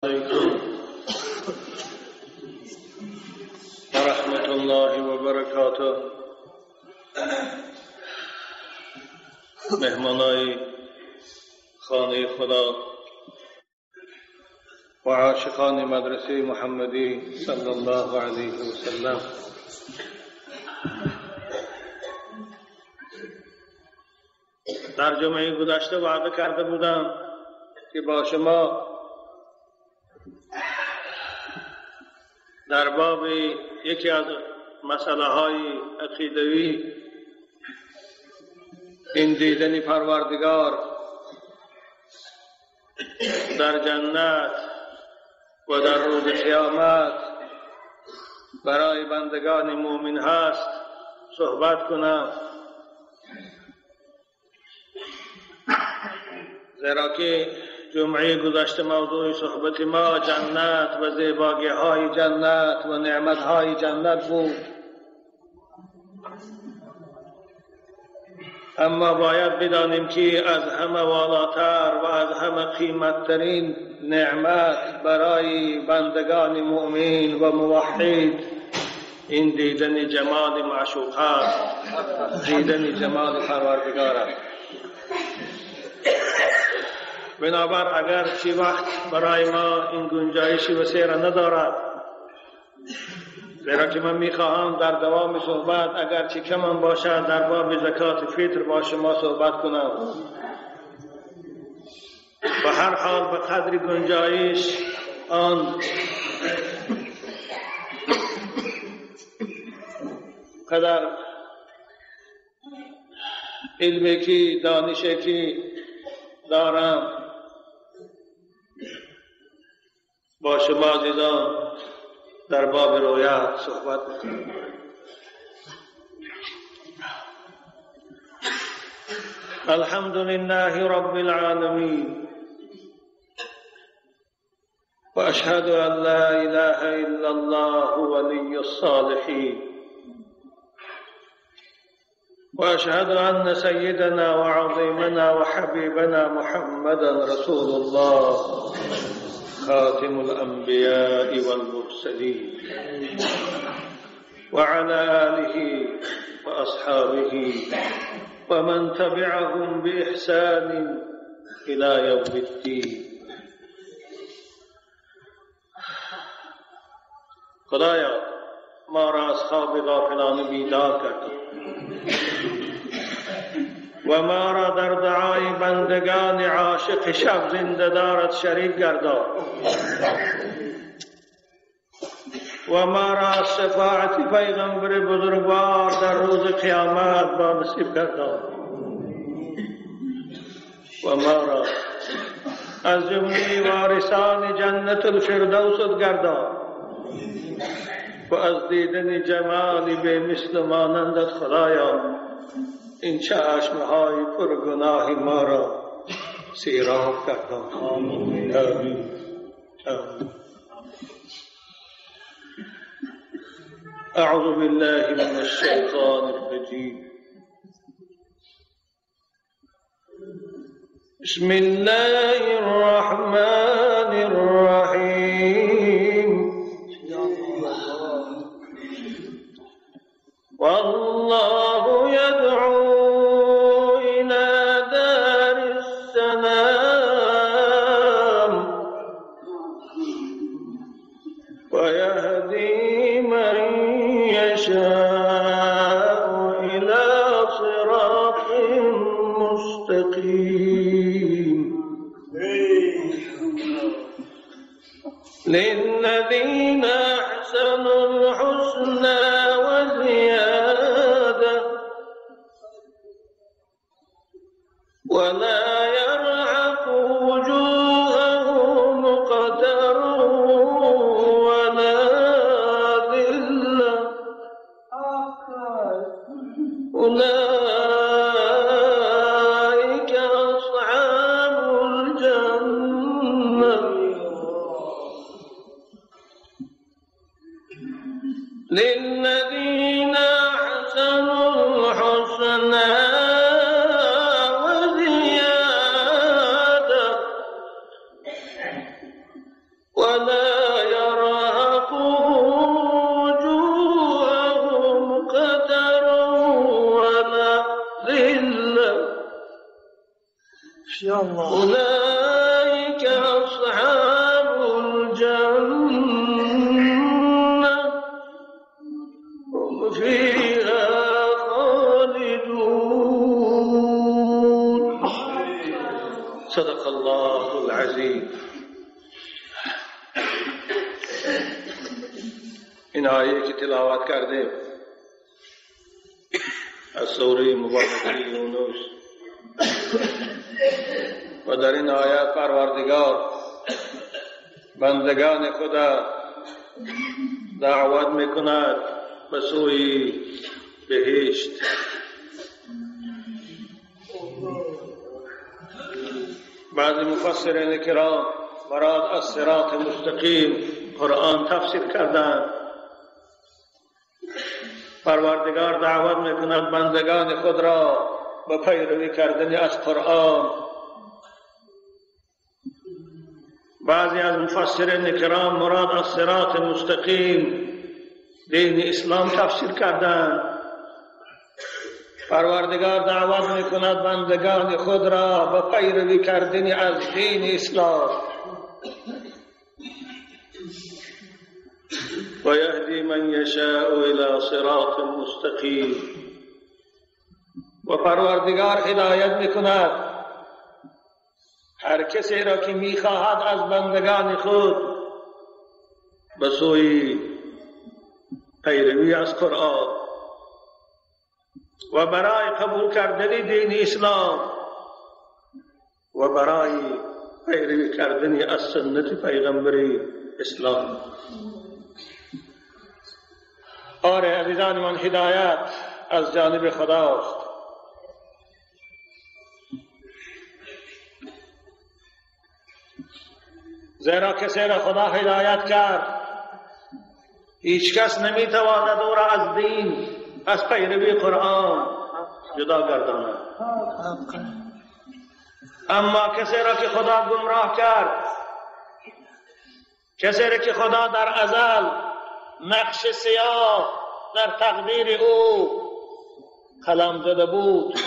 علیکم و رحمت الله و برکاته. مهمانای خانه خدا و عاشقان مدرسه محمدی صلی الله علیه و سلم، در جمعه گذشته وعده کرده بودم که با شما در باب یکی از مسئله های عقیدوی، این دیدن پروردگار در جنت و در روز قیامت برای بندگان مؤمن هست صحبت کنم، زیرا که جمعه گذشته موضوع صحبت ما جنت و زیباگی های جنت و نعمت های جنت بود. اما باید بدانیم که از همه والاتر و از همه قیمتترین نعمت برای بندگان مؤمن و موحد این دیدن جمال معشوق است، دیدن جمال پروردگار است. بنابر اگر چی وقت برای ما این گنجایش وسیع را ندارد، زیرا که من میخواهم در دوام صحبت اگر چی کم باشد در باب زکات فطر با شما صحبت کنم. به هر حال به قدر گنجایش آن قدر علمی که دانشی که دارم با شما عزیزان در باب رویت صحبت میکنم. الحمد لله رب العالمین و اشهد ان لا اله الا الله ولی الصالحین و اشهد ان سیدنا و عظیمنا و حبیبنا محمدا رسول الله خاتم الأنبياء والمرسلين وعلى آله وأصحابه ومن تبعهم بإحسان إلى يوم الدين. خدایا ما را از خواب غافلانه بیدار کرد و ما را در دعای بندگان عاشق شب زنده دارت شریک گردان و ما را از شفاعت پیغمبر بزرگوار در روز قیامت با نصیب گردان و ما را از جمله وارثان جنت الفردوس گردان و از دیدن جمال به مثل مانندت خدایا این چشمهای پرگناه ما را سیراب کردن. آمین. آمین. اعوذ بالله من الشیطان الرجیم. بسم الله الرحمن الرحیم. والله يدعو إلى دار السلام ويهدي من يشاء إلى صراط مستقيم. للذين أحسنوا الحسنى وزيادة ولا يرهق وجوههم قتر ولا ذلة أولئك أصحاب الجنة للذين أحسنوا الحسنى وزيادة ولا يرهق وجوههم قتر ولا ذلة أولئك أصحاب الجنة هم فيها خالدون. صدق الله العظیم. این آیه که تلاوت کردیم از سوره مبارکه یونس و در این آیه پروردگار بندگان خدا دعوت میکند به سوی بهشت. بعضی مفسرین کرام مراد از صراط مستقیم قرآن تفسیر کردند. پروردگار دعوت میکند بندگان خود را به پیروی کردن از قرآن. بعضی از مفسرین کرام مراد از صراط مستقیم دین اسلام تفسیر کردند. پروردگار دعوت میکند بندگان خود را به پیروی کردن از دین اسلام. و یهدی من یشاء الی صراط مستقیم. و پروردگار هدایت میکند هر کسی را که میخواهد از بندگان خود به سوی پیروی از قرآن و برای قبول کردن دین اسلام و برای پیروی کردن از سنت پیغمبر اسلام. آره عزیزان من، هدایت از جانب خداست. زیرا کسی را خدا هدایت کرد هیچ کس نمیتواند او را از دین، از پیروی قرآن جدا گرداند. اما کسی را که خدا گمراه کرد، کسی را که خدا در ازل نقش سیاه در تقدیر او قلم زده بود،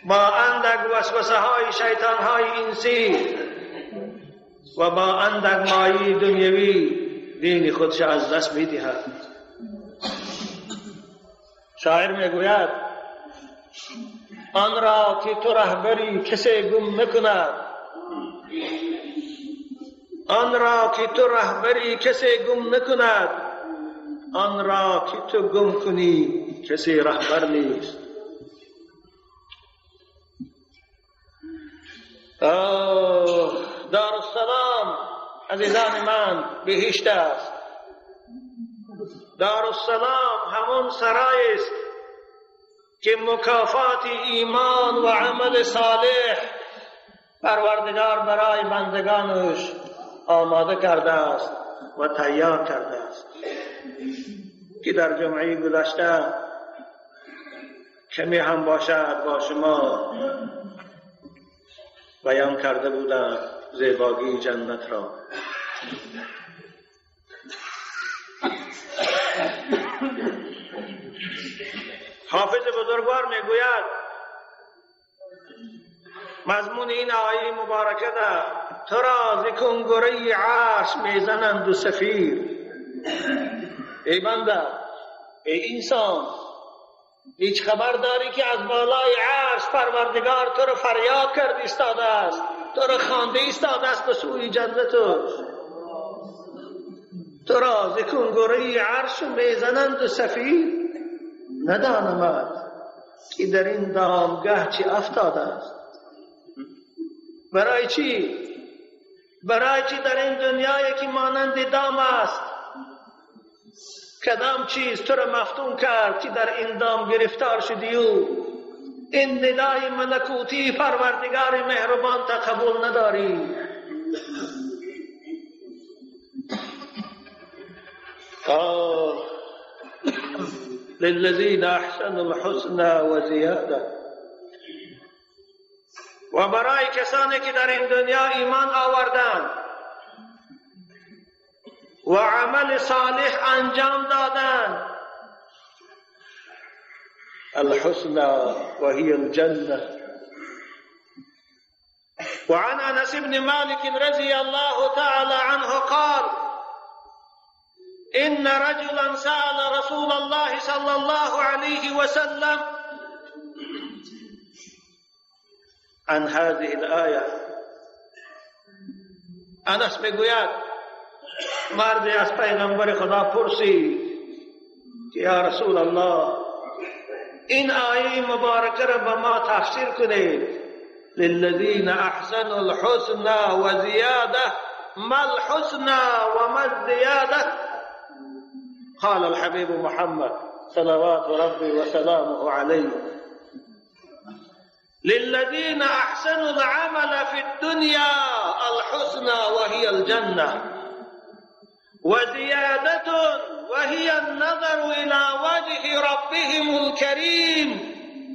با اندک وسوسه های شیطان های انسی و با اندک مایه دنیوی دین خودش از دست میدهد. شاعر میگوید آن را که تو رهبری کسی گم نکند، آن را که تو رهبری کسی گم نکند، آن را که تو گم کنی کسی رهبر نیست. دارالسلام عزیزان من بهشت است. دارالسلام همون سرای است که مکافات ایمان و عمل صالح پروردگار برای بندگانش آماده کرده است و تیار کرده است که در جمعه گذشته کمی هم باشد با شما بیان کرده بودم زیبایی جنت را. حافظ بزرگوار میگوید مضمون این آیه مبارکه ده تو را ز کنگره عرش میزنند و سفیر. ای بنده، ای انسان، هیچ خبر داری که از بالای عرش پروردگار تو را فریاد کرد ایستاده است، تو را خوانده ایستاده است به سوی جنت. تو را ز کنگره عرش میزنند و سفیر، ندانمت که در این دامگه چی افتاده است. برای چی؟ برای چی در این دنیایی که مانند دام است کدام چیز تو را مفتون کرد که در این دام گرفتار شدی و این ندای ملکوتی پروردگار مهربان تا قبول نداری؟ للذین احسنوا الحسنى وزیاده. و برای کسانی که در این دنیا ایمان آوردند و عمل صالح انجام دادند، الحسنى وهي الجنة. وعن أنس بن مالك رضي الله تعالى عنه قال: إن رجلا سأل رسول الله صلى الله عليه وسلم عن هذه الآية. انس میگوید مردی از پیغمبر خدا پرسید که یا رسول الله، این آیه مبارکه را به ما تفسیر کنید. للذین احسنوا الحسنى وزیاده، ما الحسنى وما الزیاده؟ قال الحبیب محمد صلوات ربی وسلامه علیه: للذین احسنوا العمل فی الدنیا الحسنى وهي الجنة، وزیادة وهي النظر إلى وجه ربهم الكريم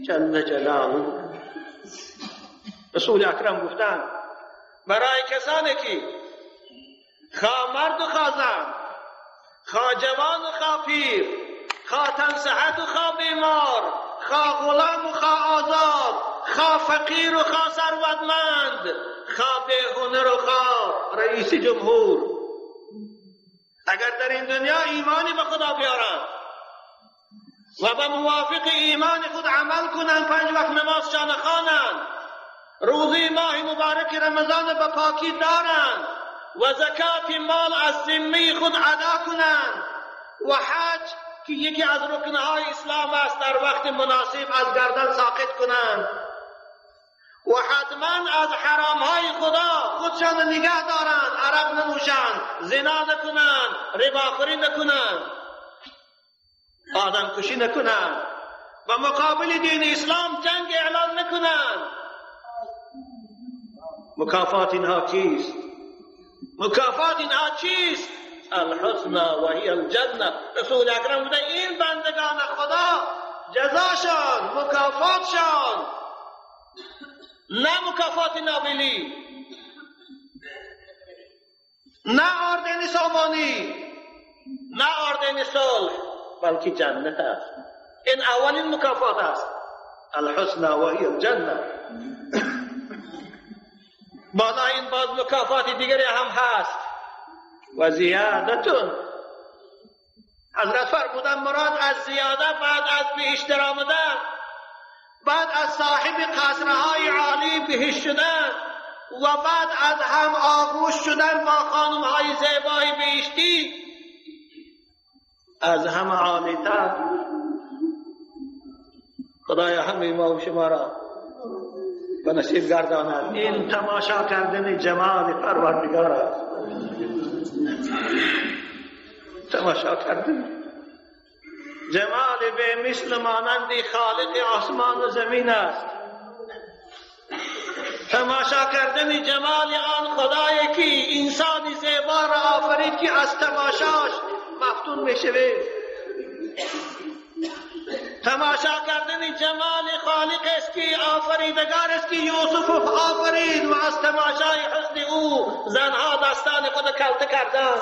جل جلاله. رسول اکرم گفتند برای کسانی که خواه مرد و خواه زن، خواه جوان و خواه پیر، خواه تن صحت و خواه بیمار، خواه غلام و خواه آزاد، خواه فقیر و خواه ثروتمند، خواه بی‌هنر و خواه رئیس جمهور، اگر در این دنیا ایمانی به خدا بیارند و به موافق ایمان خود عمل کنند، 5 وقت نمازشان خوانند، روزی ماه مبارک رمضان به پاکی دارند و زکات مال از ذمه خود ادا کنند و حج که یکی از رکنهای اسلام است در وقت مناسب از گردن ساقط کنند و حتما از حرامهای خدا خودشان نگه دارند، عرق ننوشند، زنا نکنند، رباخوری نکنند، آدم کشی نکنند، و مقابل دین اسلام جنگ اعلان نکنند. مکافات اینها چیست؟ مکافات اینها چیست؟ الحسنى و هی الجنه. رسول اکرم بوده این بندگان خدا جزاشان، مکافاتشان، نه مکافات نابیلی، نه آردن سامانی، نه آردن صلح، بلکه جنت است. این اولین مکافات است، الحسنى و هی الجنه. بالا این باز مکافات دیگری هم هست، و زیادتون. حضرت فرمودن مراد از زیاده بعد از بهشت درآمدن، بعد از صاحب قصرهای عالی بهشت شدن و بعد از هم آغوش شدن با خانمهای زیبای بهشتی، از هم عالی‌تر. خدایا همه ما و شما را به نصیب گرداند این تماشا کردن جمال پروردگار است. تماشا کردن جمال به مثل مانند خالق آسمان و زمین است. تماشا کردن جمال آن خدایی که انسان زیبا را آفرید که از تماشاش مفتون میشوید. تماشا کردن جمال خالق است که آفریدگار است که یوسف آفرید و از تماشای حسن او زنها دستان خود کلته کردند.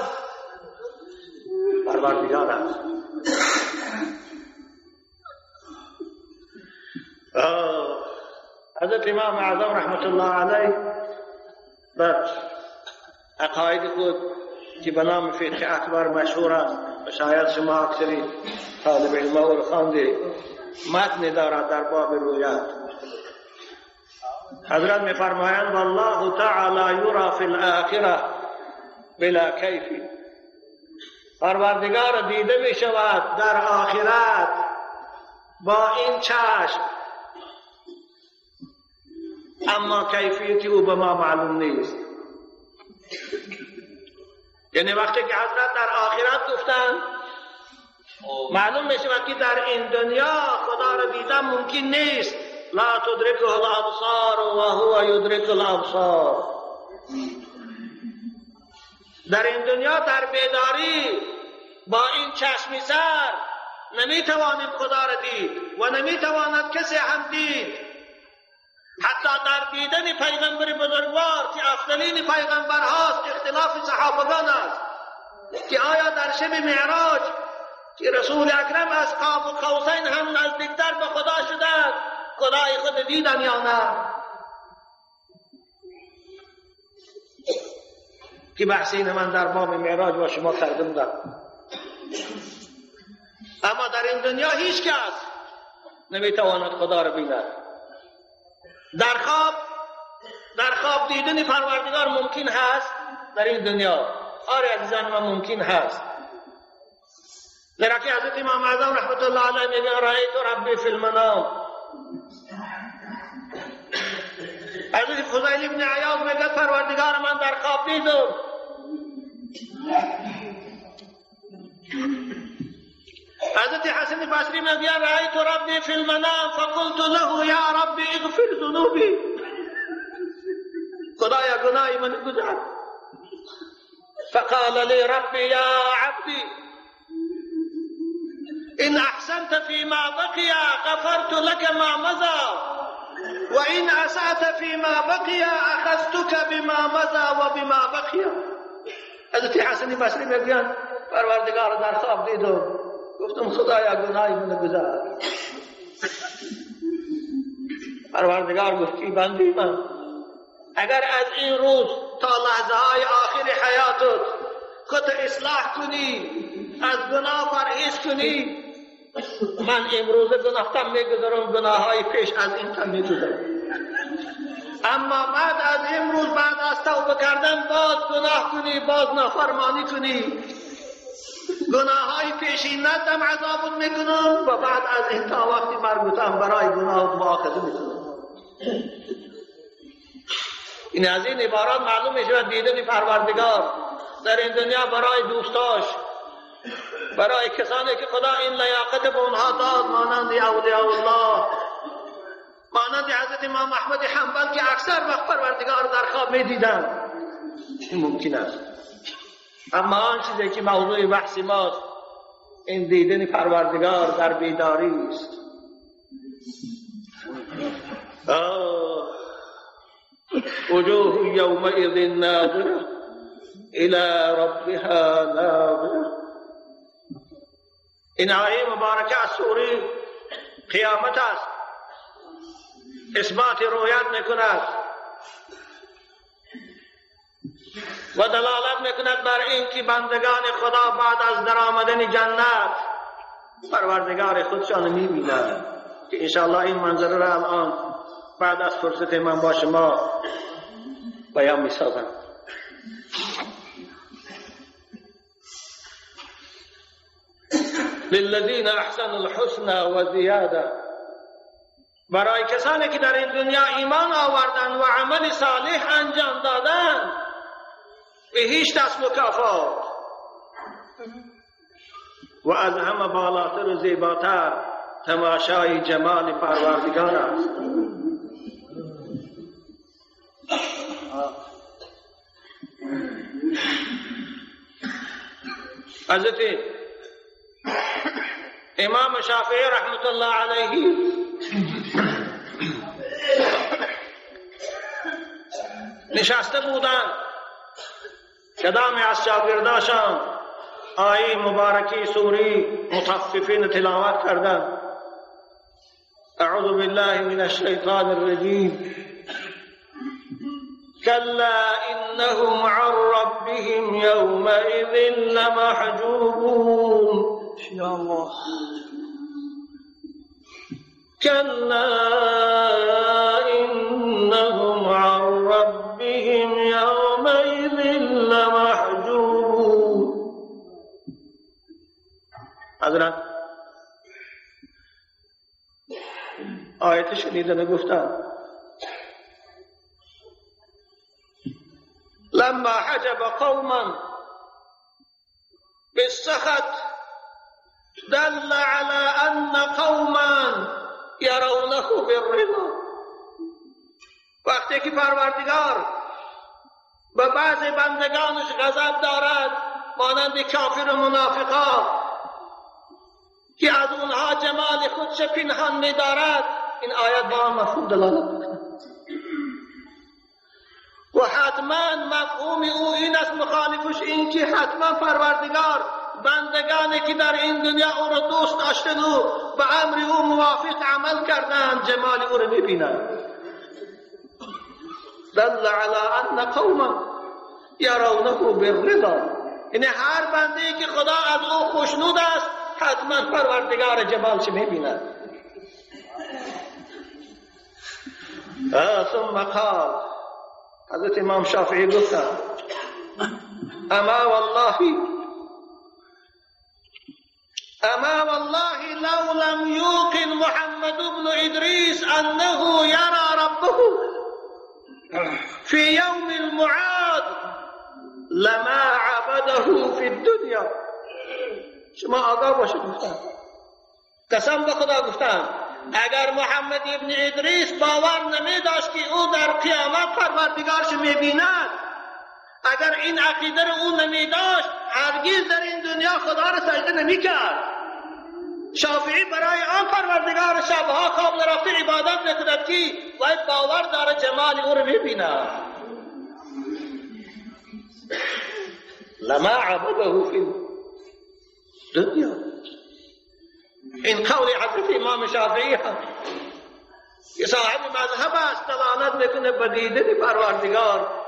پروردگار است. حضرت امام اعظم رحمت الله علیه در عقاید خود که به نام فقه اکبر مشهور است و شاید شما اکثری طالب علم او را خواندید، متن دارد در باب رویت. حضرت می‌فرمایند والله تعالی یرا فی الاخره بلا کیف. پروردگار دیده می شود در آخرت با این چشم، اما کیفیت او به ما معلوم نیست. یعنی وقتی که حضرت در آخرت گفتند معلوم می شود که در این دنیا خدا را دیدن ممکن نیست. لا تدرکه الابصار و هو یدرک الابصار. در این دنیا در بیداری با این چشم سر نمیتوانیم خدا را دید و نمیتواند کسی هم دید. حتی در دیدن پیغمبر بزرگوار که افضلین پیغمبر هاست اختلاف صحابگان است. که آیا در شب معراج که رسول اکرم از قاب قوسین هم نزدیکتر به خدا شدند، خدای خود دیدن یا نه؟ که بحث این من در باب معراج با شما کرده بودم. اما در این دنیا هیچ کس نمیتواند خدا را بیند. در خواب دیدن پروردگار ممکن هست در این دنیا. آره عزیزان من، ممکن هست. زیرا که حضرت امام اعظم رحمت الله علیه میگه رأیت ربی فی المنام. حضرت فضیل ابن عیاض میگه پروردگار من در خواب دیدم. حضرت حسن بصری میگه رأیت ربی فی المنام فقلت له یا ربی اغفر ذنوبی. خدایا گناهی من گذار. فقال لي ربي يا عبدي إن أحسنت فيما بقي غفرت لك ما مضى وإن أسأت فيما بقي أخذتك بما مضى وبما بقي. حضرت حسن بصری میگن پروردگار در خواب دیدم، گفتم خدایا گناهی من گذار. پروردگار گفت کی بندی من، اگر از این روز تا لحظه های آخر حیاتت خود اصلاح کنی، از گناه پرهیز کنی، من امروز گناهتم میگذارم، گناه های پیش از این تم میگذارم. اما بعد از امروز، بعد از توبه کردن، باز گناه کنی، باز نافرمانی کنی، گناه های پیشینتم عذابت میکنم و بعد از این تا وقتی مربوطم برای گناهت مؤاخذه میکنم. این از این عبارات معلوم میشود دیدن پروردگار در این دنیا برای دوستاش، برای کسانی که خدا این لیاقت به اونها داد، مانند اولیاء الله، مانند حضرت امام احمد حنبل که اکثر وقت پروردگار در خواب میدیدند، این ممکن است. اما آن چیزی که موضوع بحث ماست، این دیدن پروردگار در بیداری است. وجوه یومئذ ناظرة الى ربها ناظرة. این آیه مبارکه از سوره قیامت است، اثبات رویت میکند و دلالت میکند بر این که بندگان خدا بعد از درآمدن جنت پروردگار خودشان میبینند، که انشاءالله این منظره را الان بعد از فرصت من با شما بیان میسازم. للذین احسنوا الحسنى و زیاده، برای کسانی که در این دنیا ایمان آوردند و عمل صالح انجام دادند، به هیچ دست مکافات و از همه بالاتر و زیباتر تماشای جمال پروردگار است. حضرت امام شافعی رحمت الله علیه نشسته بودند، کدام از شاگرداشان آیه مبارکی سوره مطففین تلاوت کردند. اعوذ بالله من الشیطان الرجیم. کلا انهم عن ربهم یومئذ لمحجوبون. یا الله. کلا انهم عن ربهم یومئذ لمحجوبون. حضرت آیت شنیدن گفتن لما حجب قوما بالسخط دل على ان قوما يرونه بالرضا. وقتی که پروردگار به بعض بندگانش غضب دارد، مانند کافر و منافقا که از اونها جمال خودش پنهان می‌دارد، این آیت با آن مفهوم دلالت می‌کند. و حتما مفهوم او این است، مخالفش این که حتما پروردگار بندگانی که در این دنیا او را دوست داشتن و به امر او موافق عمل کردند جمال او را میبینند. دل علی ان قوما یرونه بالرضا، یعنی هر بنده که خدا از او خوشنود است حتما پروردگار جمالش میبیند. ثم قال، حضرت امام شافعی گفتند اما والله لو لم يوقن محمد بن ادریس انه يرى ربه في يوم المعاد لما عبده في الدنيا. شما آگاه باشید، گفتم قسم به خدا گفتم اگر محمد ابن ادریس باور نمی داشت که او در قیامت پروردگارش می بیند، اگر این عقیده رو او نمی داشت هرگز در این دنیا خدا را سجده نمی کرد. شافعی برای آن پروردگار شبها خواب نرفته عبادت میکند که وی باور داره جمال او رو می بیند. لما عبده فی الدنیا. این قول حضرت امام شافعی هم که صاحب مذهب است دلالت میکنه به دیدن پروردگار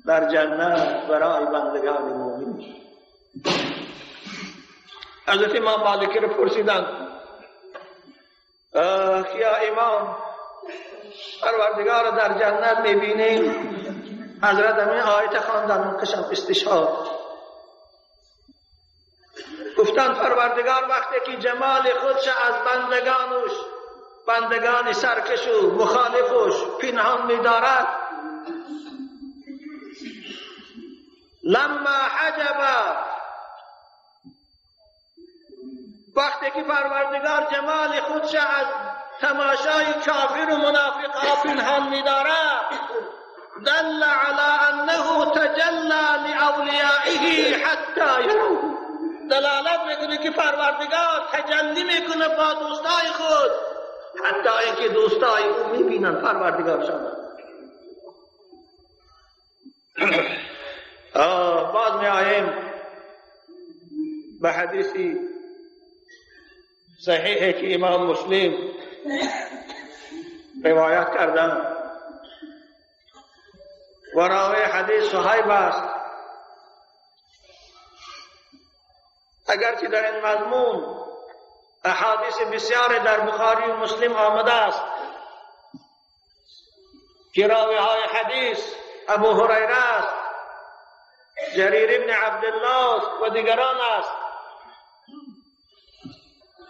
در جنت برای بندگان مؤمن. حضرت امام مالکی رو پرسیدند که یا امام پروردگار در جنت میبینیم؟ حضرت همین آیت خواندن قشم استشهاد گفتند پروردگار وقتی که جمال خودش از بندگانش، بندگان سرکش و مخالفش پنهان می‌دارد، لما حجب، وقتی که پروردگار جمال خودش از تماشای کافر و منافق ها پنهان می‌دارد، دل علی انه تجلی لأولیائه حتی یروه، دلالت میکنه که پروردگار تجلی میکنه با دوستای خود حتی اینکه دوستای او میبینن پروردگارشان. باز می آییم به حدیثی صحیحی که امام مسلم روایت کردن و راوی حدیث صهیب است. اگرچه در این مضمون احادیث بسیار در بخاری و مسلم آمده است که راوی های حدیث ابو هریره است، جریر ابن عبدالله است و دیگران است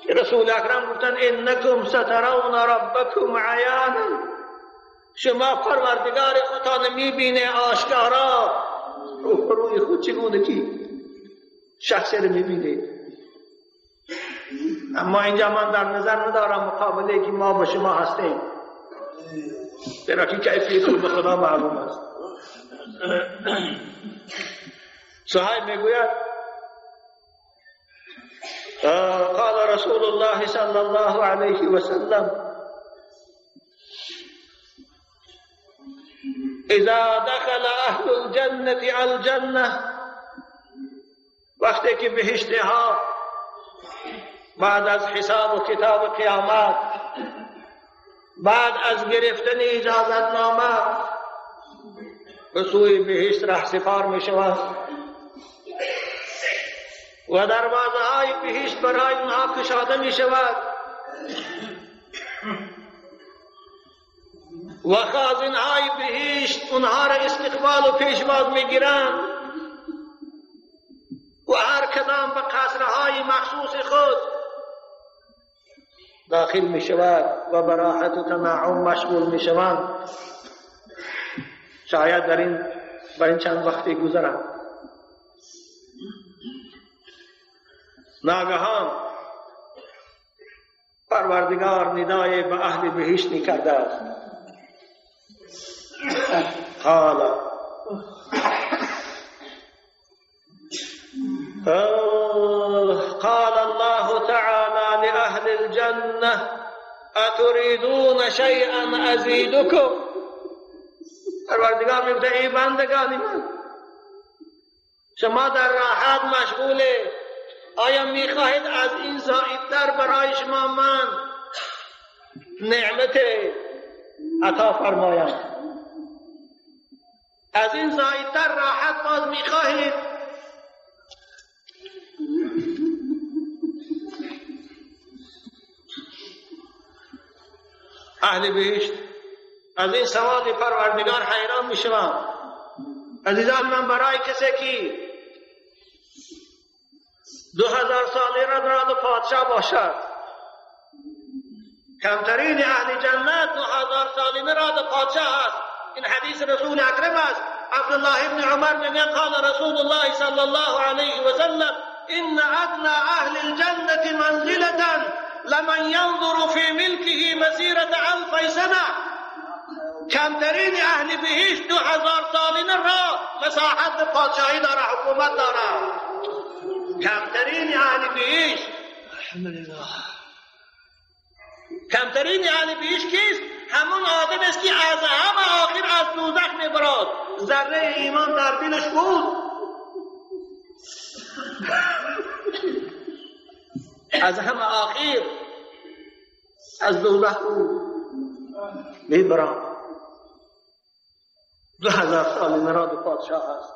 که رسول اکرم گفتند انکم سترون ربکم عیانا، شما پروردگار خودتان میبینه آشکارا، روی خود چگونه کی شخصی رو میبینید. اما اینجا من در نظر ندارم مقابله که ما با شما هستیم، زیرا که کیفیت به خدا معلوم است. صهیب میگوید قال رسول الله صلی الله علیه وسلم اذا دخل اهل الجنة الجنة، وقتی که بهشتی ها بعد از حساب و کتاب قیامت، بعد از گرفتن اجازت نامه به سوی بهشت رهسپار می شوند و دروازه های بهشت برای اونها کشاده می شود و خازن های بهشت اونها را استقبال و پیشواز می گیرند و هر کدام به قصرهای مخصوص خود داخل می شود و براحت و تنعم مشغول می شوند. شاید در این چند وقتی گذرند. ناگهان پروردگار ندای به اهل بهشت می کرده است. قال قال الله تعالى لأهل الجنة أتريدون شيئا أزيدكم؟ پروردگار میگه ای بندگان من، شما در راحت مشغوله، آیا میخواهید از این زائدتر برای شما من نعمت عطا فرمایم؟ از این زائدتر راحت باز میخواهید؟ اهل بهشت از این سوال پروردگار حیران میشوند. عزیزان من، برای کسی که 2000 ساله را دارد و پادشاه باشد، کمترین اهل جنت 2000 ساله را پادشاه است. این حدیث رسول اکرم است. عبدالله ابن عمر میگه قال رسول الله صلی الله علیه و سلم ان ادنى اهل الجنة منزلة لمن ينظر في ملكه مسيرة 2000 سنة. کمترین اهل بهشت 2000 ساله را مساحت پادشاهی داره، حکومت داره. کمترین اهل بهشت، الحمدلله، کمترین اهل بهشت کیست؟ همون آدم است که از همه آخر از دوزخ میبراد، ذره ایمان در دلش بود، از همه آخر از دوزخ بود میبراد. 2000 سال مراد پادشاه است.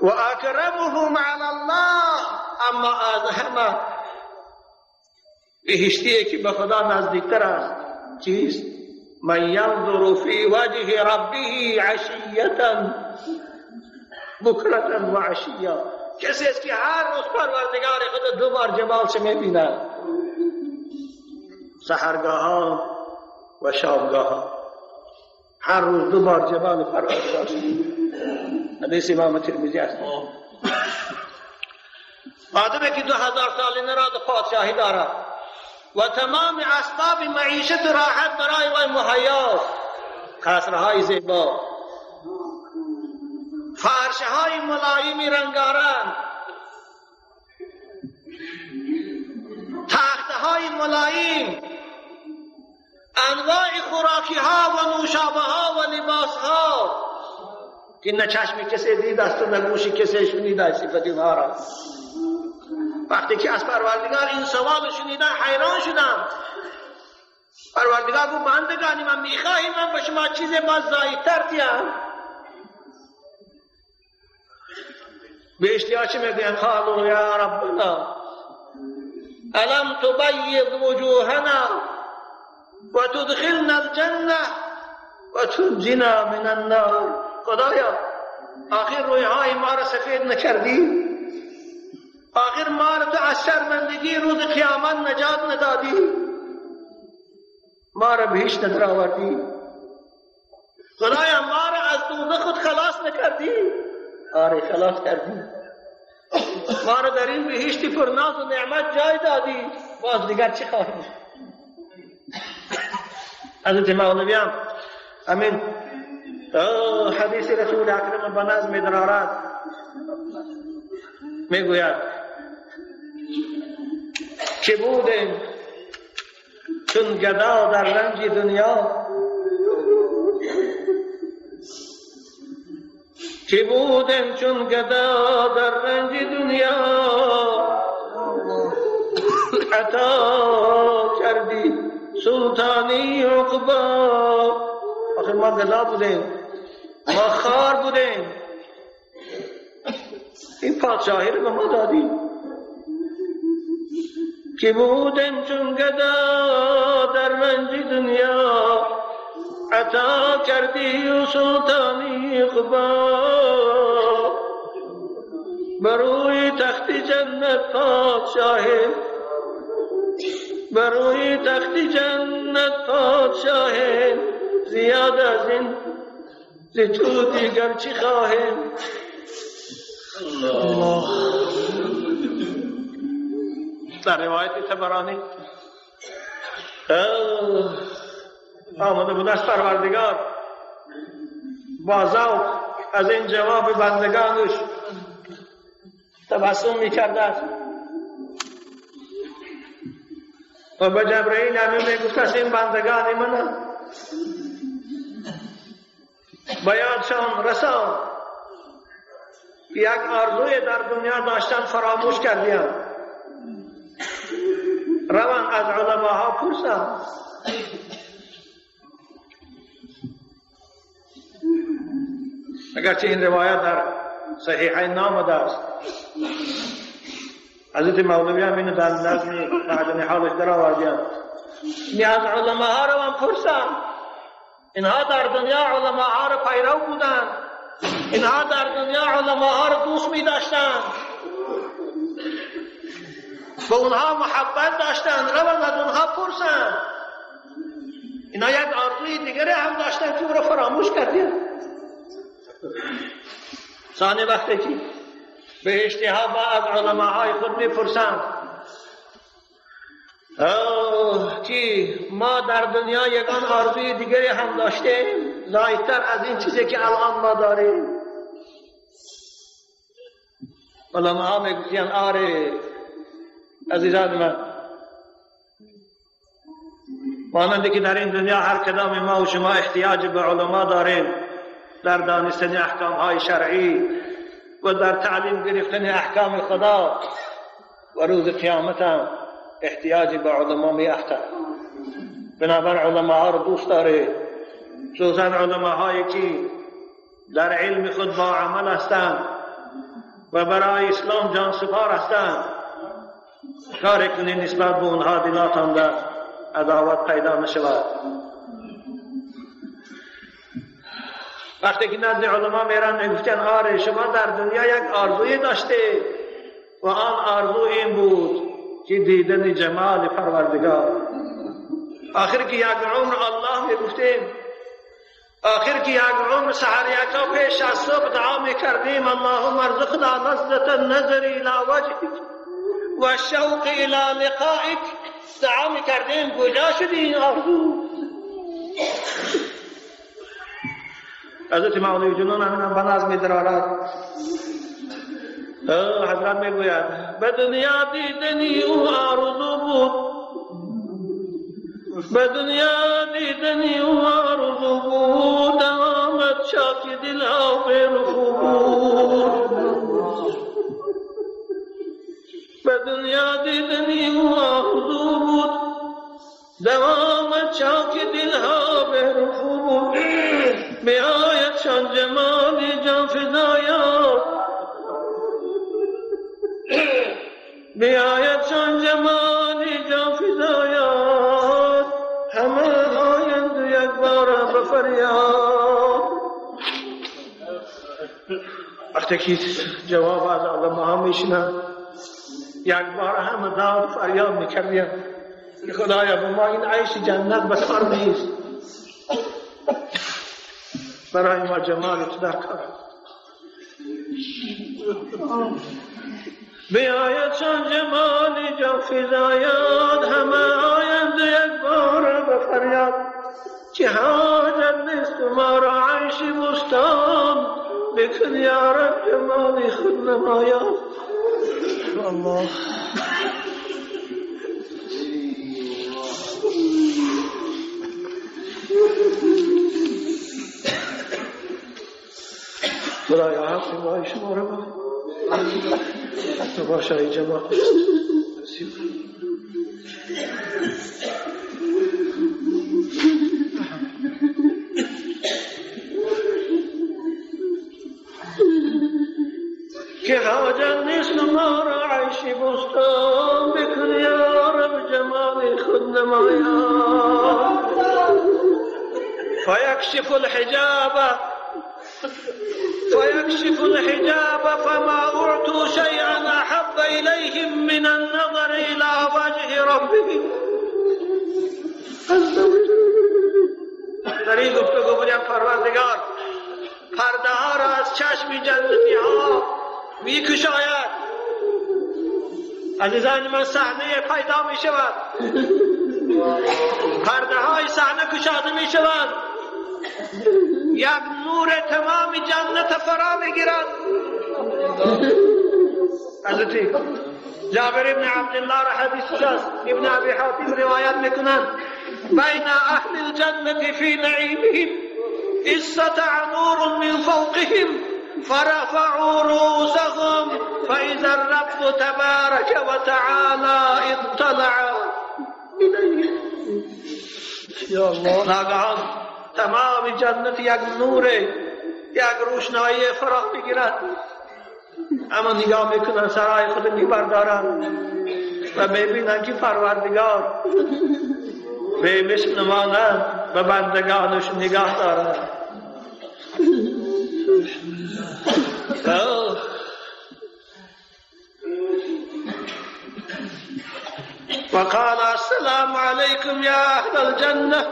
و اکرمهم علی الله، اما از همه بهشتیه که به خدا نزدیکتر است چیست؟ من ینظر فی وجه ربه عشیة بکرة و عشیه. کسی است که هر روز پروردگار خود دو بار جمالش میبیند، سحرگاهان و شامگاهان، هر روز دو بار جمال پروردگار. حدیث امام ترمذی است. آدمی که 2000 ساله نراد پادشاهی دارد و تمام اسباب معیشت و راحت برای وی مهیاست، قصرهای زیبا، فرشهای ملایم رنگارنگ، تختهای ملایم، انواع خوراکی ها و نوشابه ها و لباس ها که نه چشم کسی دید است و نه گوش کسی شنید است صفت اینها را. وقتی که از پروردگار این سوال شنیدن حیران شدم. پروردگار گفت بندگانی من، میخواهی من به شما چیز باز زایدتر دیم؟ بهشتی ها چی میگوین؟ قالوا یا ربنا الم تبیض وجوهنا و تدخلنا الجنه و تنجینا من النار. خدایا آخر رویهای ما را سفید نکردی؟ آخر ما را تو از شرمندگی روز قیامت نجات ندادی؟ ما را بهشت ندرآوردی؟ خدایا ما را از دوزخ خود خلاص نکردی؟ آره خلاص کردی، ما را در این بهشت پرناز و نعمت جای دادی، باز دیگر چی خواهی؟ حضرت مولوی هم همین حدیث رسول اکرم به نظم درآورد، میگوید که بودیم چون گدا در رنج دنیا، که بودیم چون گدا در رنج دنیا، عطا کردی سلطانی عقبا. آخر ما گدا بودیم، ما خار بودیم، این پادشاهی رو به ما دادی. که بودیم چون گدا در رنج دنیا، عطا کردی و سلطانی عقبا. بروی تخت جنت پادشاهی، بروی تخت جنت پادشاهی، زیاد از این ز تو دیگر چی خواهیم؟ الله. در روایت طبرانی آمده بود از پروردگار با ذوق از این جواب بندگانش تبسم میکرده است و به جبرئیل امین میگفت است این بندگان من به یادشان رساند یک آرزوی در دنیا داشتن فراموش کردیم. روان از علماها پرسند. اگرچه این روایت در صحیحین نامده است، حضرت مولوی هم اینو در نظم معدن حالش در آوردیم. از علماها روان پرسند. اینها در دنیا علماها رو پیرو بودند، اینها در دنیا علماها رو دوست می داشتند، به اونها محبت داشتند. روان از اونها پرسند. اینها یک آرزوی دیگری هم داشتند که او رو فراموش کردیم. ثانی وقتی که بهشتی ها با از علماهای خود می پرسند که ما در دنیا یگان آرزوی دیگری هم داشتیم زایدتر از این چیزی که الان ما داریم؟ علماها میگویند آره عزیزان من، مانند که در این دنیا هر کدام ما و شما احتیاج به علما داریم در دانستن احکام های شرعی و در تعلیم گرفتن احکام خدا، و روز قیامت هم احتیاج به علما می افتد. بنابر علماها رو دوست داره، خصوصا علماهایی که در علم خود با عمل هستند و برای اسلام جان سپار هستند. کار کنی نسبت به اونها دلاتان در عداوت پیدا نشود. وقتی که نزد علما میرن میگفتن آره شما در دنیا یک آرزوی داشته و آن آرزو این بود که دیدن جمال پروردگار. آخر که یک عمر الله میگفتیم، آخر که یک عمر سحر یکا پیش از صبح دعا میکردیم اللهم ارزقنا لذة النظر الى وجهک و شوق الى لقائک، دعا میکردیم. کجا شد این آرزو؟ حضرت مولوی جنون همین به نظم می‌درآورد. حضرت میگوید به دنیا دیدنی او آرزو بود، به دنیا دیدنی او آرزو بود، آمد چاک دلها به رفو بود. به دنیا دیدنی او آرزو بود، دوامت چاک دلها به رفو بود. بیاید چون جمالی جان فدایان، بیاید چون جمالی جان فدایان، همه آیند یک بار به فریاد. وقتی که جواب از علماها میشنم یک بار همه داد فریاد میکردیم خدایا به ما این عیش جنت بسار نیست، برای ما جمال تو در کار. بیاید چون جمالی جان فزاید، همه آیند یک بار به فریاد. چه حاجت نیست ما را عیش بستان، بکن یا رب جمالی خود نمایان. الله خدایا حق مای شما رو با حتی باشای جماعت نصیب. که حاجت نیست ما را عیش بستان، بکن یا رب جمال خود نمایان. فیکشف الحجاب، فيكشف الحجاب فما أعطوا شيئا أحب إليهم من النظر إلى وجه ربهم. در این گفتگو بودیم پروردگار پرده ها را از چشم جنتی ها میکشاید. عزیزان من صحنه پیدا می شود، پرده های صحنه کشاده می شود، یک نور تمام جنت فرا میگیرد. حضرت جابر ابن عبدالله را حدیث است، ابن ابی حاتم روایت میکنند بین اهل الجنة فی نعیمهم استطع نور من فوقهم فرفعوا رؤوسهم فإذا الرب تبارك وتعالى اطلع إليهم. یا الله. ناگهان تمام جنت یک نور، یک روشنایی فرا میگیرد. اما نگاه میکنن، سرای خود میبردارن و میبینن که پروردگار به مثل مانند به بندگانش نگاه دارد. وقال السلام علیکم یا اهل الجنه.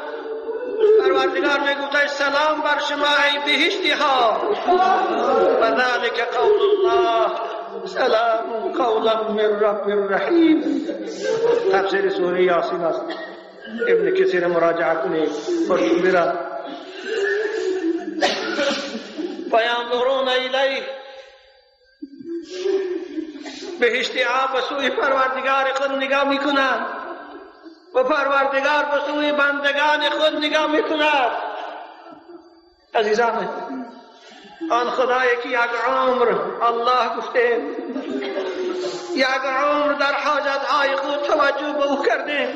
پروردگار میگفت سلام بر شما ای بهشتی ها. و ذلک قول الله سلام قولا من رب رحیم. تفسیر سوره یاسین است. ابن کثیر مراجعه کنید. قرطبی را. فینظرون الیه. بهشتی ها به سوی پروردگار خود نگاه میکنند و پروردگار به سوی بندگان خود نگاه میکند. عزیزان، آن خدایی که یک عمر الله گفته، یک عمر در حاجتهای خود توجه به او کرده،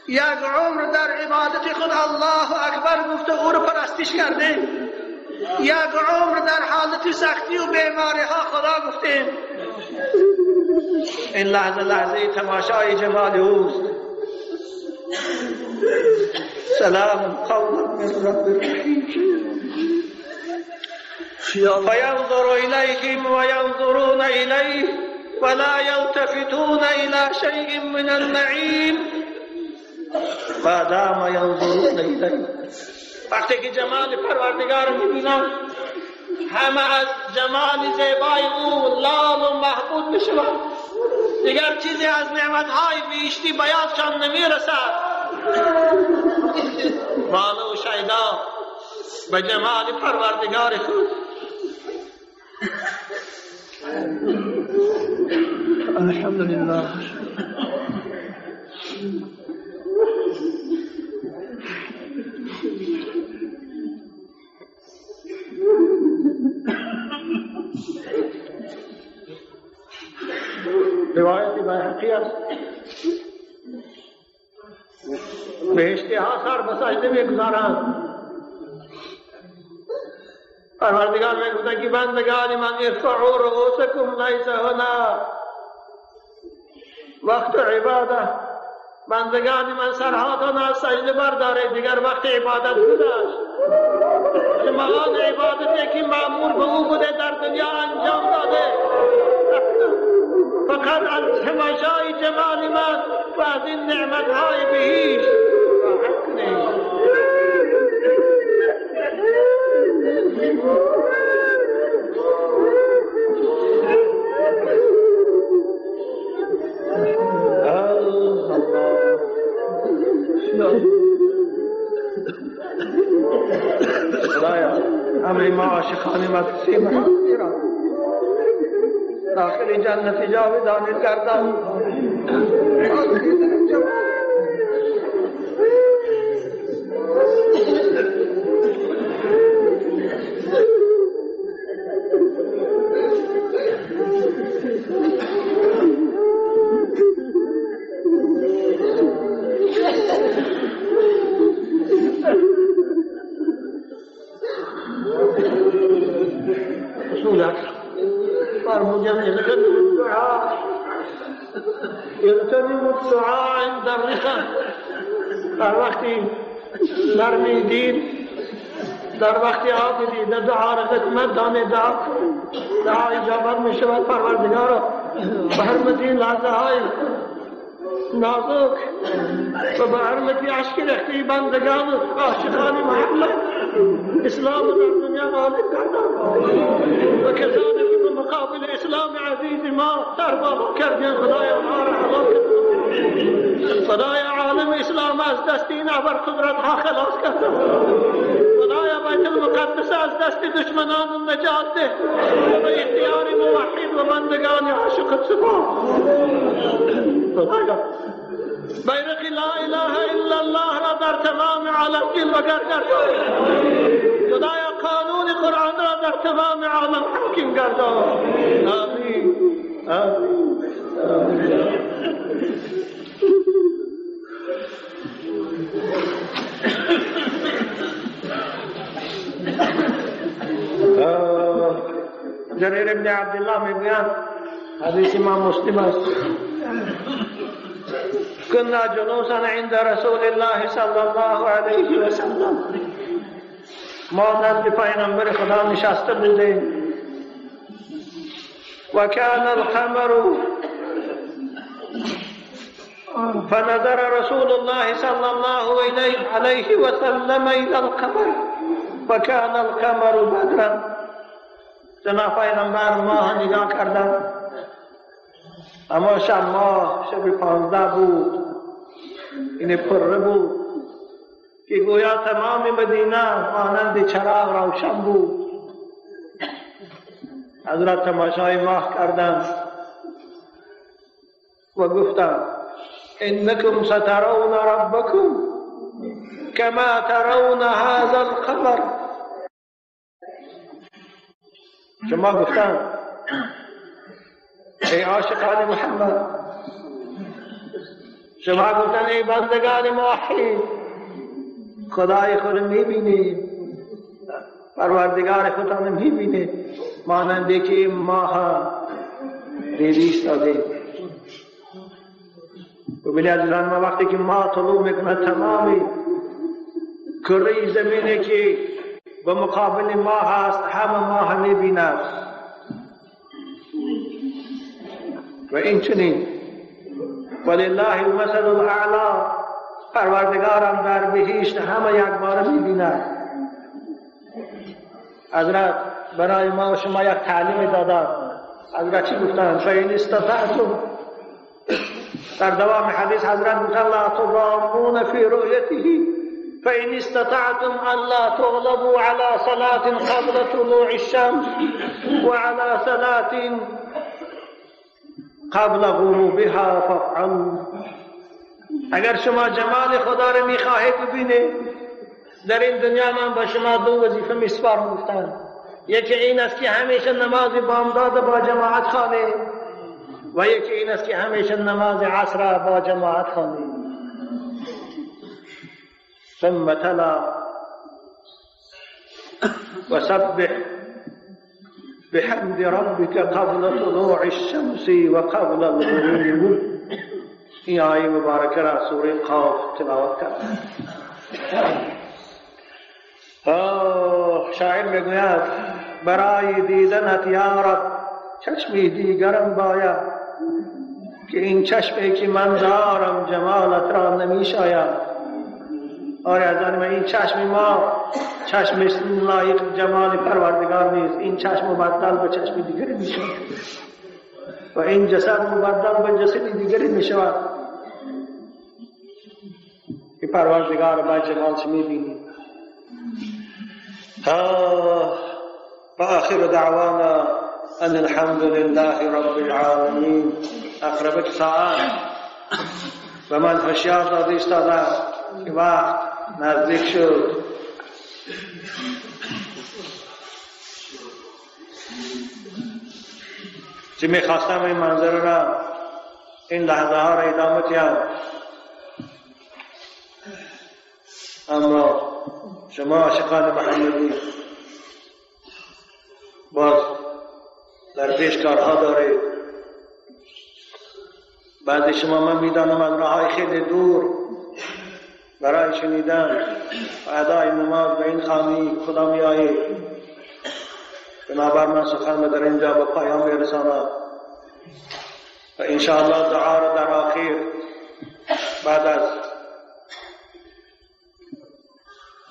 یک عمر در عبادت خود الله اکبر گفته او را پرستش کرده، یک عمر در حالت سختی و بیماری ها خدا گفته، این لحظه لحظه تماشای جمال اوست. سلام قولا من رب رحیم. فینظر الیهم و ینظرون الیه ولا یلتفتون الی شیء من النعیم ما دام ینظرون الیه. وقتی که جمال پروردگار میبینن، همه از جمال زیبای او لال و محبوب میشوند. دیگر چیزی از نعمتهای بهشتی به یادشان نمیرسد. مال و شیدا به جمال پروردگار خود. الحمدلله. روایت بیهقی است. بهشتی ها سر به سجده میگذارند. پروردگار میگوید که بندگان من ارفعوا رؤوسکم لیس هنا وقت عباده. بندگان من سرهاتان از سجده بردارید، دیگر وقت عبادت گذشت. شما آن عبادتی که مأمور به او بوده در دنیا انجام داده، فقط از تماشای جمال من و از این نعمتهای بهشت راحت کنید. خدایا همه ما عاشقان مدرسه محمدی را داخل جنت جاودانه گردان. اغتنم الدعاء عند الرخاء. در وقتی نرمی دین، در وقتی آب دیده دعا را خدمت دانه دعا دعا اجابت می شود. پروردگارا به حرمت این لحظه های نازک و به حرمت اشک ریخته بندگان عاشقان محمد اسلام در دنیا غالب کردن و کسانی که به مقابل اسلام عزیز ما سر بالا کردن، خدای آنها را هلاک کرد. خدای عالم اسلام از دست این ابر قدرت ها خلاص کردن. خدای بیت المقدس از دست دشمنان نجات ده و به اختیار موحد و بندگان عاشق سپاه. خدایا بیرق لا اله الا الله را در تمام عالم جلوه‌گر گردان. خدایا قانون قرآن را در تمام عالم حاکم گردان. آمین آمین آمین. جریر ابن عبدالله میگویند، حدیث امام مسلم است، كنا جلوسا عند رسول الله صلى الله علیه و سلم، ما نزد پیغمبر خدا نشسته بودیم، و کان القمر فنظر رسول الله صلى الله عليه وسلم الى القمر وكان القمر بدرا. جناب پیغمبر ماه نگاه کردند، اما شب ماه شب 15 بود، این پره بود که گویا تمام مدینه مانند چراغ روشن بود. حضرت تماشای ماه کردند و گفتند انکم سترون ربکم کما ترون هذا القمر. شما گفتند ای عاشقان محمد، شما گفتن ای بندگان موحد، خدای خود میبینید، پروردگار خودتان میبینید، ماننده که این ماه دیدی ایستاده. ببینید عزیزان ما وقتی که ماه طلوع میکنه تمامی کره زمینی که به مقابل ماه هست همه ماه میبیند. و این چنین ولله المثل الاعلی، پروردگارم در بهشت همه یک بار میبیند. حضرت برای ما و شما یک تعلیم دادن. حضرت چی گفتن؟ فإن استطعتم، در دوام حدیث حضرت گفتن لا تضامون فی رؤیته فإن استطعتم ألا تغلبوا على صلاة قبل طلوع الشمس وعلى صلاة قبل غروبها فافعلوا. اگر شما جمال خدا را میخواهید ببینید در این دنیا، من با شما دو وظیفه میسپارم گفتن. یکی این است که همیشه نماز بامداد با جماعت خوانید و یکی این است که همیشه نماز عصر با جماعت خوانید. ثم تلا وسبح بحمد ربك قبل طلوع الشمس وقبل الغروب. این آیه مبارکه را سوره قاف تلاوت کرد. شاعر میگوید برای دیدنت یا رب چشمی دیگرم باید، که این چشمی که من دارم جمالت را نمی شاید. آره از من این چشم ما چشم لایق جمال پروردگار نیست، این چشم مبدل به چشم دیگری می شود و این جسد مبدل به جسد دیگری می شود که پروردگار با جمالش می بینیم. و آخر دعوانا ان الحمد لله رب العالمین. اقربک ساعت و من هشیار داده ایستاده که وقت نزدیک شد. چه میخواستم این منظره را، این لحظه ها را ادامه دهم، اما شما عاشقان محمدی باز در پیش کارها دارید. بعضی شما من میدانم از راههای خیلی دور برای شنیدن و ادای نماز به این خانه خدا می آید. بنابر من سخن در اینجا به پایان میرسانم و انشاءالله دعا را در آخر بعد از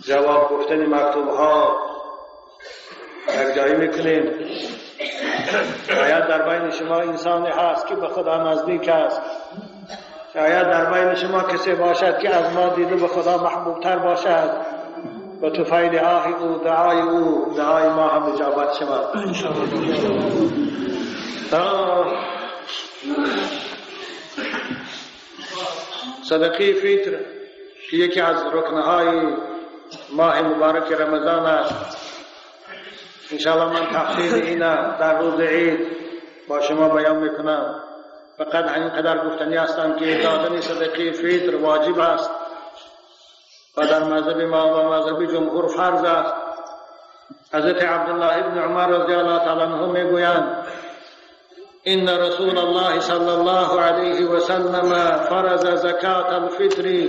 جواب گفتن مکتوب ها یک جایی میکنیم. شاید در بین شما انسانی هست که به خدا نزدیک است، شاید در بین شما کسی باشد که از ما دیده به خدا محبوب تر باشد. به طفیل آه او دعای او دعای ما هم اجابت شود انشاءالله. صدقه فطر که یکی از رکنهای ماه مبارک رمضان است، انشاءالله من تفصیل این در روز عید با شما بیان میکنم. فقط همین قدر گفتنی هستم که دادن صدقه فطر واجب است و در مذهب ما و مذهب جمهور فرض است. حضرت عبدالله ابن عمر رضی الله تعالی عنه میگویند ان رسول الله صلی الله علیه و سلم فرض زکات الفطر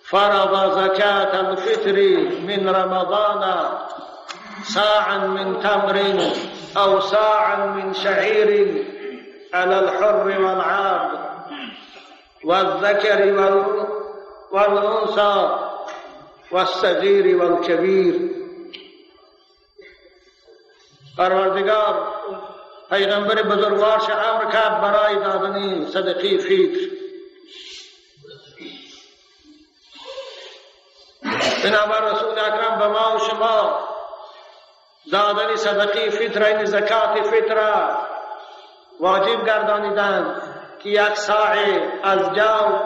فرض زکات الفطر من رمضان صاعا من تمر او صاعا من شعير على الحر والعبد والذكر والأنثى والصغير والكبير. پروردگار پیغمبر بزرگوارش امر کرد برای دادن صدقه فطر. بنابر رسول اکرم به ما و شما دادن صدقه فطر، این زکات فطر واجب گردانیدند که یک ساع از جو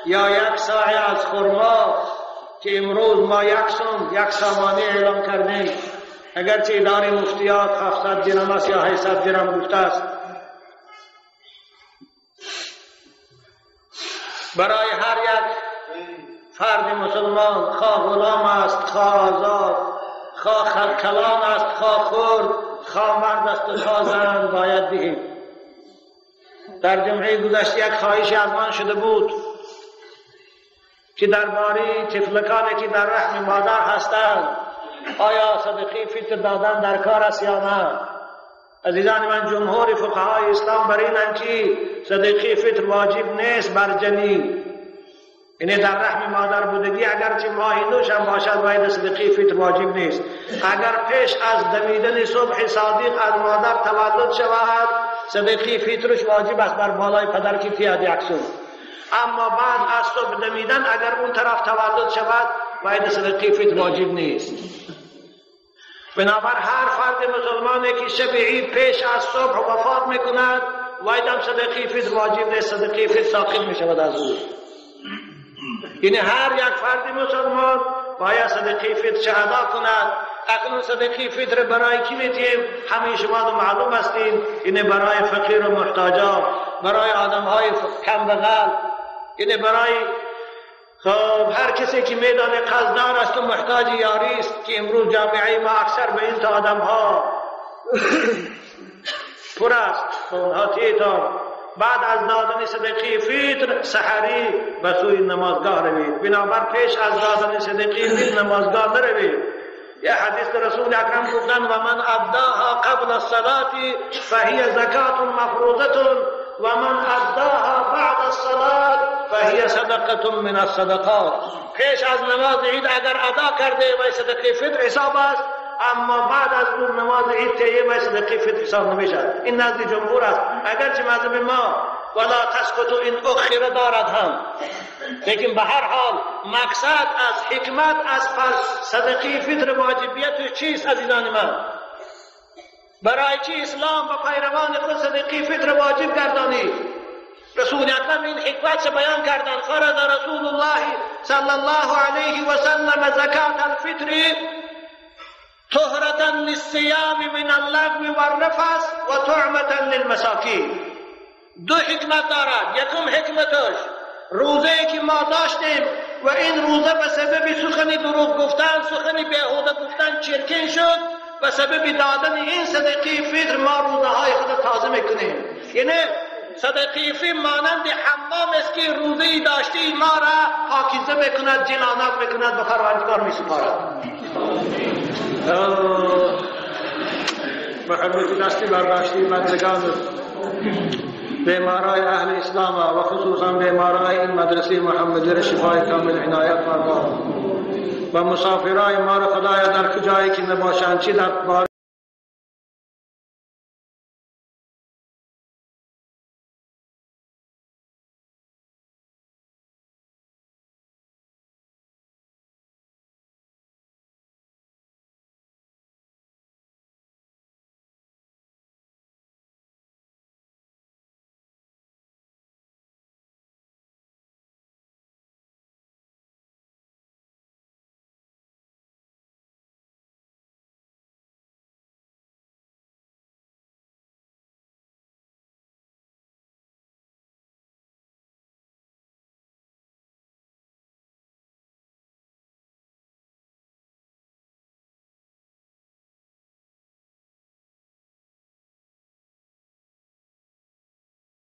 یا یک ساع از خرما که امروز ما یک سوم یک سامانه اعلام کردیم، اگرچه اداره مفتیات 700 درم است یا 800 درم گفته است، برای هر یک فرد مسلمان، خواه غلام است خواه آزاد، خواه کلان است خواه خرد، خواه مرد است و خواه زن، باید دهیم. در جمعه گذشته یک خواهش از من شده بود که درباره طفلکانی که در رحم مادر هستند آیا صدقه فطر دادن در کار است یا نه. عزیزان من، جمهور فقهای اسلام بر اینند که صدقه فطر واجب نیست بر جنین، یعنی در رحم مادر بودگی اگرچه ماهی نوش هم باشد باید صدقه فطر واجب نیست. اگر پیش از دمیدن صبح صادق از مادر تولد شود صدقه فطرش واجب است بر بالای پدر که تیاد یکسون، اما بعد از صبح دمیدن اگر اون طرف تولد شود باید صدقه فطر واجب نیست. بنابر هر فرد مسلمانی که شب عید پیش از صبح وفات میکند باید هم صدقه فطر واجب نیست، صدقه فطر ساقط میشود از او. یعنی هر یک فرد مسلمان باید صدقه فطر ادا کند. اکنون صدقه فطر برای کی میتیم؟ همه شما معلوم هستین، یعنی برای فقیر و محتاجا، برای آدم های کم بغل، یعنی برای خب هر کسی که میدانه قرضدار است و محتاج یاری است، که امروز جامعه ما اکثر به این تا آدم ها پر است، به اونها تیتان. بعد از دادن صدقه فطر سحری به سوی نمازگاه روید. بنابر پیش از دادن صدقه فطر نمازگاه نروید. یه حدیث رسول اکرم گفتند و من اداها قبل الصلاة فهي زکات مفروضة و من اداها بعد الصلاة فهي صدقة من الصدقات. پیش از نماز عید اگر ادا کرده و صدقه فطر حساب است، اما بعد از اون نماز عید تهیه و صدقه فطر حساب نمیشد. این نزد جمهور است، اگرچه مذهب ما ولا تسقط این اخره دارد هم، لیکن به هر حال مقصد از حکمت از صدقه فطر واجبیت چیست عزیزان من؟ برای چی اسلام و پیروان خود صدقه فطر واجب گردانید؟ رسول اکرم این حکمت سے بیان کردند. فرض رسول الله صلی الله علیه و سلم زکات الفطر طهرة للصيام من اللغو والرفث و طعمة للمساکین. دو حکمت دارد. یکم حکمتش روزه که ما داشتیم و این روزه به سبب سخن دروغ گفتن، سخن بیهوده گفتن چرکین شد، به سبب دادن این صدقه فطر ما روزه های خود تازه میکنیم. یعنی صدقه فطر مانند حمام است که روزه داشتی ما را پاکیزه میکند، جلانات میکند، به پروردگار میسپارد. به حرمت دستی برداشتی بندگان بیمارای اهل اسلام و خصوصا بیمارای این مدرسه محمدی را شفای کامل عنایت فرما و مسافرای ما را خدایا در کجایی که نباشند، چی در